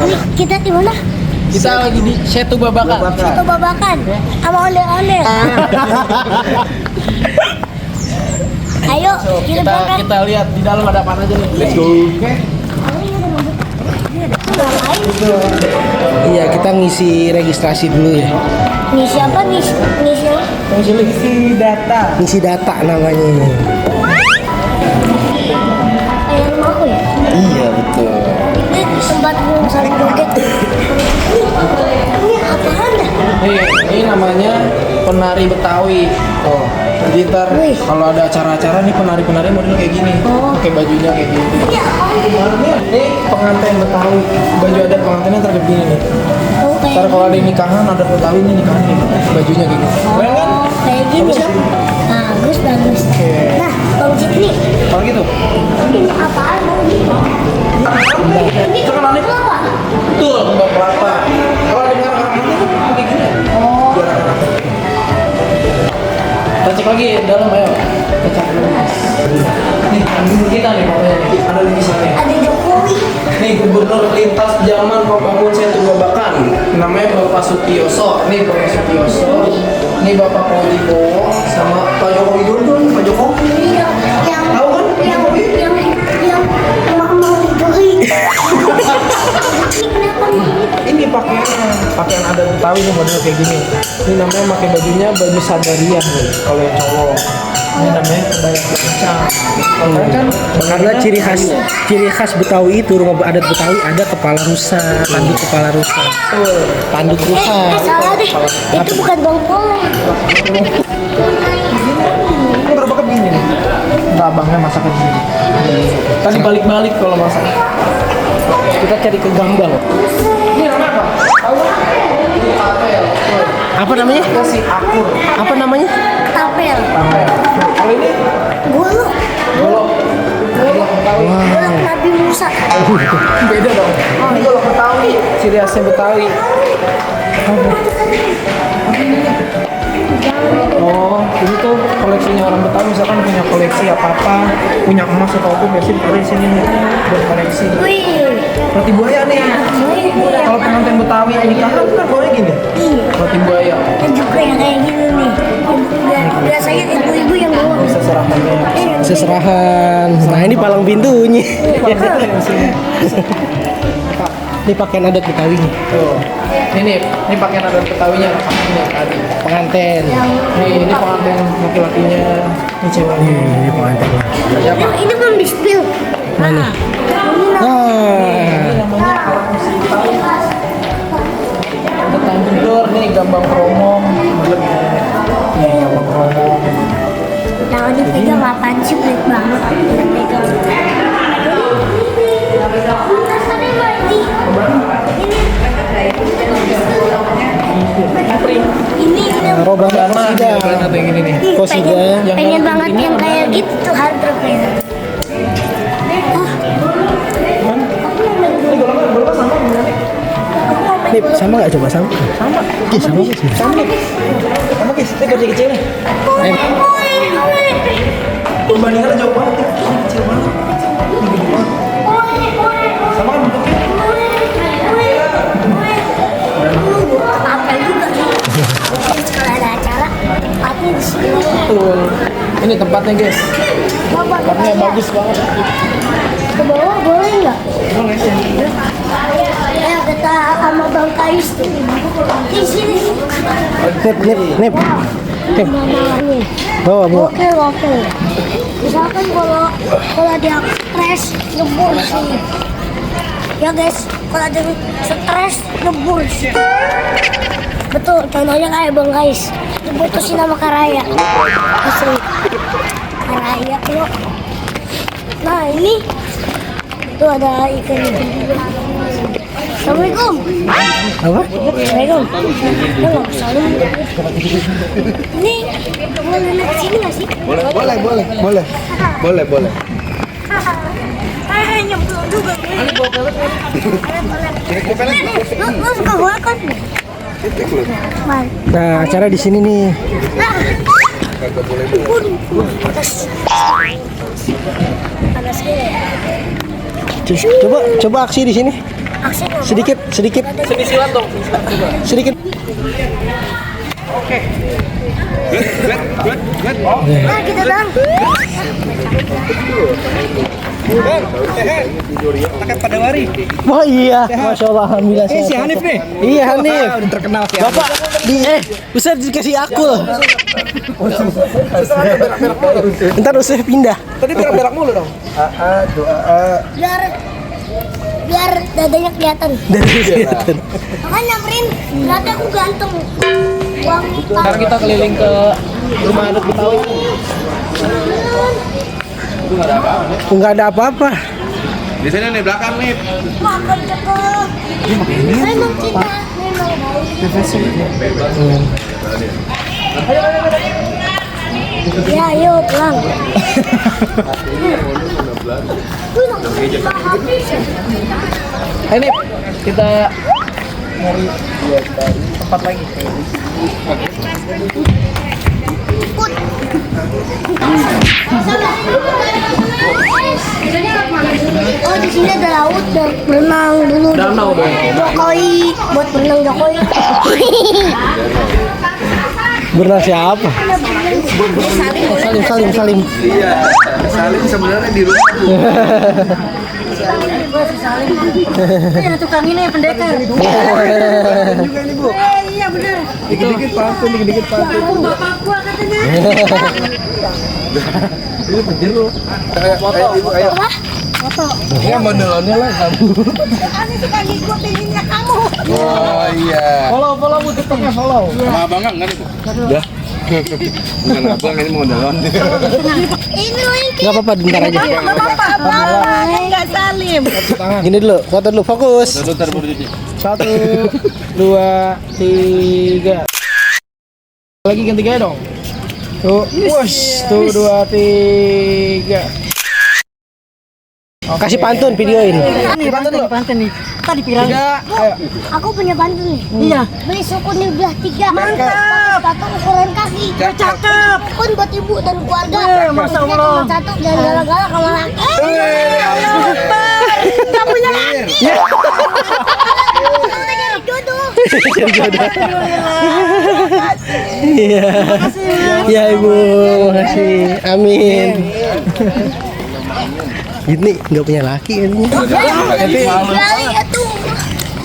Ini kita di mana? Kita lagi di Setu Babakan. Setu Babakan. Sama ondel-ondel. Ayo, kita berangkat. Kita lihat di dalam ada apa aja nih. Let's go. Oke. Iya, kita ngisi registrasi dulu ya. Ngisi apa? Ngisi apa? Ngisi data. Ngisi data namanya ini. Kayak rumah aku ya? Iya, betul. Ini tempat belum saling joget. Ini apaan dah? Ini namanya penari Betawi. Oh, jadi ntar Wih. kalau ada acara-acara nih penari-penari model kayak gini. Oh. Pakai bajunya kayak gini. Ini apaan? Ini pengantin Betawi. Baju adat pengantinnya ntar kayak gini nih. Oh, kayak Ntar kalau ada nikahan adat Betawi nih nikahan nih. Bajunya kayak gini. Keren kan? Oh, kayak gini. Bagus ya? Bagus, bagus. Oke. Nah, Bang Jitni, Kalau gitu. ini apaan Bang Jitni? Ini Terkenal nih. apa? Betul, kembang kelapa. Kalau dengar orang itu kayak gini. Oh, Biar anak-anak. Kita cek lagi dalam ayo. Kita cek dulu. Nih, gubernur kita nih pokoknya nih. Ada lukisannya. ada Jokowi. Nih gubernur lintas zaman pembangun Setu Babakan. Namanya Bapak Sutioso. Nih Bapak Sutioso. Nih Bapak Poli Bowo sama Pak Jokowi dulu. Pak Jokowi. Yang Tahu kan? Pak yang Jokowi? yang mau dibeli. Ini kenapa nih? Ini pakaian adat Betawi nih model kayak gini. Ini namanya pakai bajunya baju sadariah nih kalau yang cowok. Ini namanya kebaya kencang. Kalau kan Karena ciri khas Betawi itu rumah adat Betawi ada kepala rusa, tanduk kepala rusa, tanduk rusa. Salah deh. Itu bukan Bang Poleng. ini berapa begini nih? Entah abangnya masak kayak gini. Tadi balik-balik kalau masak. Kita cari ke gambang. Ini namanya apa? Tahu? Ini apel. Apa namanya? Kasih akur. Apa namanya? Tapel. Apel. Kalau ini Golok. golok. Golok Betawi. Golok Nabi Musa. Beda dong. Ini golok Betawi. Ciri khasnya Betawi. Oh, ini tuh koleksinya orang Betawi. Misalkan punya koleksi apa-apa, punya emas atau apa, biasanya ditaruh di sini nih buat koleksi. Wih. Roti buaya nih. Kalau pengantin Betawi nikahan kan bawanya gini. Iya. Roti buaya. Kan juga yang kayak gini nih. Biasanya ibu-ibu yang bawa. Bisa serahannya. Seserahan. Nah ini palang pintunya. Ini pakaian adat Betawi nih. Tuh. Ini pakaian adat Betawinya ini tadi. Pengantin. Ini pengantin laki-lakinya, ini ceweknya. Ini pengantin. Siapa? Ini belum di spill. Mana? Ini Ah, Namanya alat musik Betawi. Ada tanjung nih gambang kromong. Nih gambang kromong. Nah, ini pegang apaan sih? Pelik banget. Pegang. Ini roba Karena kosida. yang ini nih. Kosida. pengen banget yang kayak gitu hard rock ya. Ini golongan sama dengan Nih sama nggak coba sama? sama. Ih, sama sih. Sama nih. Sama guys, ini kecil-kecil nih. Perbandingannya jauh banget. Ini kecil banget. Ini gede banget. Sama kan bentuknya? Apa juga nih? Kalau ada acara, tempatnya di sini. Betul. Ini tempatnya guys. Bapak, Tempatnya bagus banget. ke bawah boleh nggak? Boleh sih. Ya kita sama Bang Kais tuh di sini. Nip. Mamanya. Bawa. Oke. Misalkan kalau dia stres ngebul sini. Ya guys, kalau ada stres ngebul sini. Betul, contohnya kayak Bang Kais diputusin sama Karaya. Asli. Karaya bro. Nah ini tuh ada ikan juga. Assalamualaikum. Apa? Assalamualaikum. Ya nggak salam. Ini boleh naik sini nggak sih? Boleh. Nyemplung juga. Lu suka gua kan? Man. Nah, acara di sini nih. Panas. Panas ya. Coba aksi di sini. Aksen apa? Sedikit. Seni silat dong. Sedikit. Oke. Nah, kita bang. Pakai pada lari. Oh iya, masya Allah, alhamdulillah. Si Hanif nih. Iya Hanif. Udah terkenal si Bapak bisa dikasih aku. Ntar usah pindah. Tadi berak-berak mulu dong. Biar dadanya kelihatan. Dari kelihatan. Makanya Prin, berarti aku ganteng. Uang Sekarang kita keliling ke rumah adat Betawi. Enggak ada apa-apa. Di sini nih belakang nih. makan cekok. Memang cinta, memang baik. Ya, ayo pulang. Ini kita nyari tempat lagi. Oh, di sini ada laut dan berenang dulu. Danau dong. Jokowi buat berenang Jokowi. Berenang siapa? Salim. Iya. Salim sebenarnya di rumah. Ada tukang ini pendekar. Iya benar. Dikit-dikit pantun, dikit-dikit pantun. Aku bapak gua katanya. Ini penjeru. Ayo. Apa? Ya modelnya lah kamu. Kami suka ngikutinnya kamu. Oh iya. Follow bu, TikToknya follow. Sama abangan kan itu? Udah. Bukan abang ini modelan. Ini lagi. Enggak apa-apa, bentar aja. Enggak Salim. Gini dulu, foto dulu, fokus. Bentar baru jadi. 1, 2, 3. Lagi ganti gaya dong. Tuh, wush. Tuh, 2, 3. Kasih pantun videoin. Nih, pantun nih. Tadi pirang. 3, ayo. Aku punya bantu nih. Iya. Beli sukun di belah 3. Mantap. Satu ukuran kaki. Cakep. Sukun buat ibu dan keluarga. Masya Maksudnya Allah. cuma satu jangan galak-galak sama laki. Gak punya laki. Jodoh. Iya. Ya Ibu, makasih. Amin. Ini nggak punya laki katanya.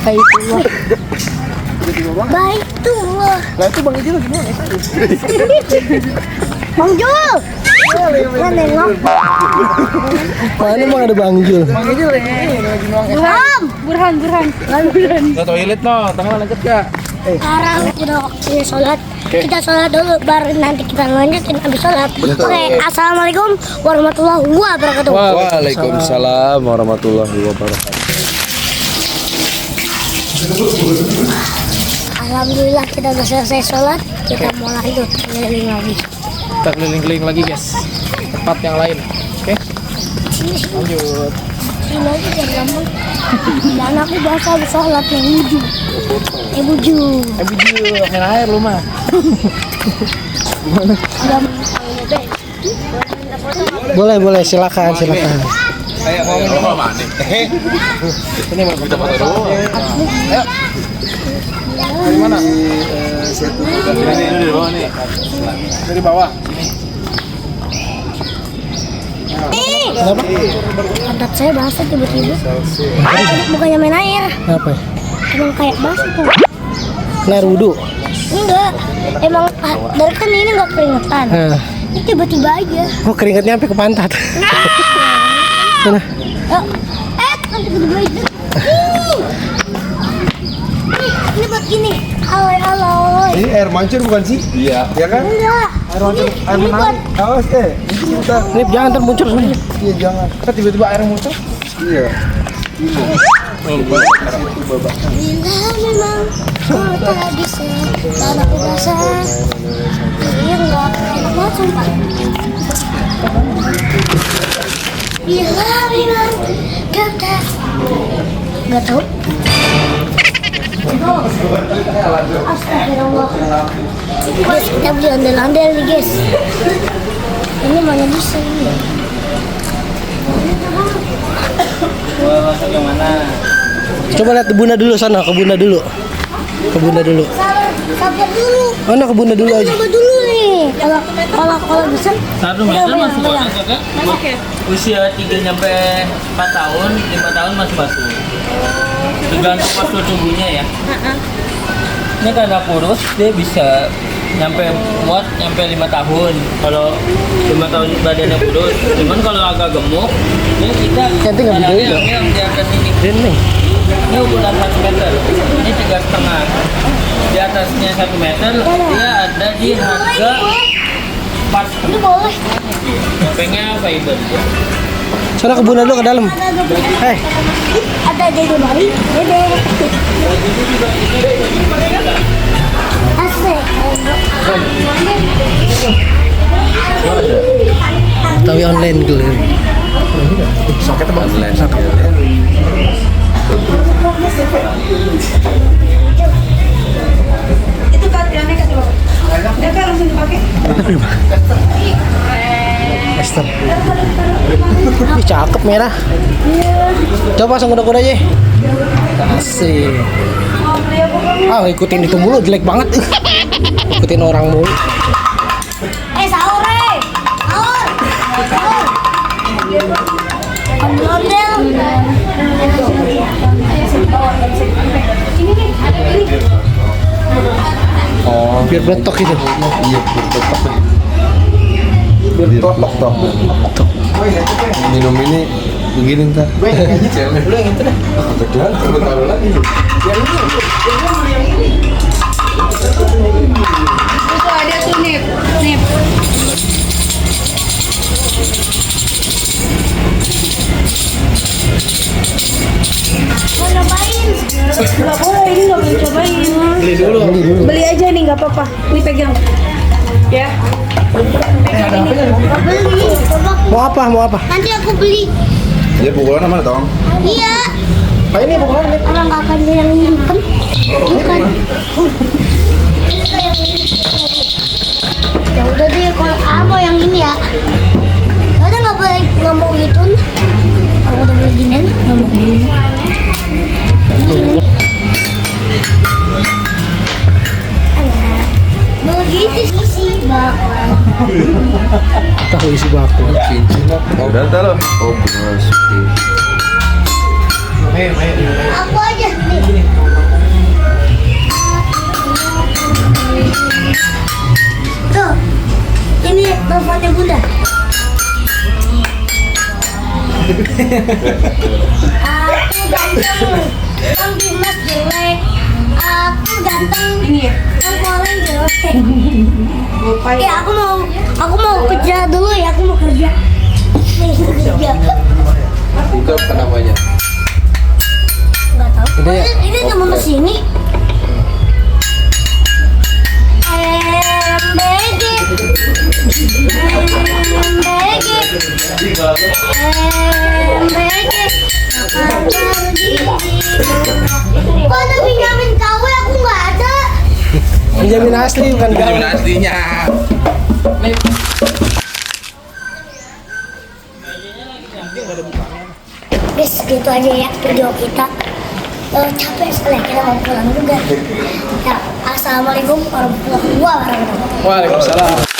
Baik itu. Baik tuh. Lah itu Bang Ijil gimana? Bang Jul. Nggak nengok. Mana emang ada Bang Jul? Bang Ijil ini lagi nuang. Burhan. Ke toilet no, tangan lanjut kak. Sekarang udah waktunya sholat. Kita sholat dulu, baru nanti kita lanjutin habis sholat. Oke, assalamualaikum warahmatullahi wabarakatuh. Waalaikumsalam warahmatullahi wabarakatuh. Alhamdulillah kita udah selesai sholat. Kita mau lanjut keliling lagi. Kita keliling-keliling lagi guys. Tempat yang lain. Oke. Lanjut. Sini aja biar gampang. Dan aku biasa habis sholat yang wudhu. Wudhu. Ijil main air lu mah. Boleh, silakan. Ayo mana? Ini mau kita foto dulu. Ayo. Dari mana? Ini di bawah nih. Dari bawah. Kenapa? Pantat saya basah tiba-tiba. Bukannya main air. Apa? Emang kayak basah tuh. Air wudhu. Enggak. Emang dari kan ini nggak keringetan. Ini tiba-tiba aja. Oh keringetnya sampai ke pantat. Sana. Kan tiba-tiba aja. Ini buat gini. Aloy. Ini air mancur bukan sih? Iya. Ya kan? Enggak. Air Ini buat Awas Bentar. Ini jangan termuncul sini. Iya jangan. Kan tiba-tiba air muncul. Iya. bila memang kau tak bisa dan aku rasa ini enggak enak banget sumpah. Bila memang kau tak nggak tahu. Astagfirullah. Guys, kita beli ondel-ondel nih guys. Ini mana bisa ini? Masuk yang mana? Coba lihat Bunda dulu sana, ke Bunda dulu. Ke Bunda dulu. Sabar dulu. Mana ke Bunda dulu aja. Coba dulu nih. Kalau bisa. 1 meter masuk orang kakak. Usia 3 sampai 4 tahun, 5 tahun masih masuk. Tergantung postur tubuhnya ya. Ini karena kurus dia bisa muat nyampe 5 tahun. Kalau 5 tahun badannya kurus. Cuman kalau agak gemuk, ini kita Cantik nggak video itu? yang di atas ini. Ini. Ini ukuran 1 meter. Ini 3,5. Di atasnya 1 meter, dia ada di harga 4. Ini boleh. Topengnya fiber. Sana ke Bunda dulu ke dalam. Ada Eh, ada dede bayi. Dede. Asik. Tahu online dulu. Soketnya online. Itu kakiannya kasih bapak. Udah kan langsung dipakai. Master. Ih, cakep merah. Coba pasang kuda-kuda aja. Asik. Ikutin itu mulu jelek banget. Ikutin orang mulu. Sahur eh. Sahur. Sahur. Ondel-ondel. Oh, Biar betok gitu. iya betul. Biar totok toh. Minum ini begini ntar. Cewek. Lu yang itu dah. Kebetulan sebentar lagi. Itu ada tuh nip. Nip. Mau nyobain. Nggak boleh, ini nggak boleh cobain. Beli dulu. Beli aja nih, nggak apa-apa. Ini pegang. Ya. Mau beli. Coba. Mau apa? Mau apa? Nanti aku beli. Dia pukulan mana dong? Iya. Pak ini bukan ini. Orang nggak akan yang nyimpen. Bukan. Ya udah deh, kalau mau yang ini ya. Ya udah nggak mau gitu. Kalau udah beli ginian, nggak mau gini. Begitu sih bakwan. Tahu isi bako. Cincin lah. Oh, udah lo. Oh, beras. Aku aja nih. Tuh, ini teleponnya Bunda. Aku ganteng, Kang Dimas jelek. Aku ganteng, Ini ya. Kang Kolen jelek. Ya aku mau kerja dulu ya, aku mau kerja. Nih kerja. Itu apa namanya? Nggak tahu. Ini ya? Ini nggak mau kesini. MBG. Kok ada pinjamin KW aku nggak ada. Pinjamin asli bukan Pinjamin gawe. aslinya. Guys, gitu aja ya video kita. Capek sekali kita mau pulang juga. Ya, assalamualaikum warahmatullahi wabarakatuh. Waalaikumsalam.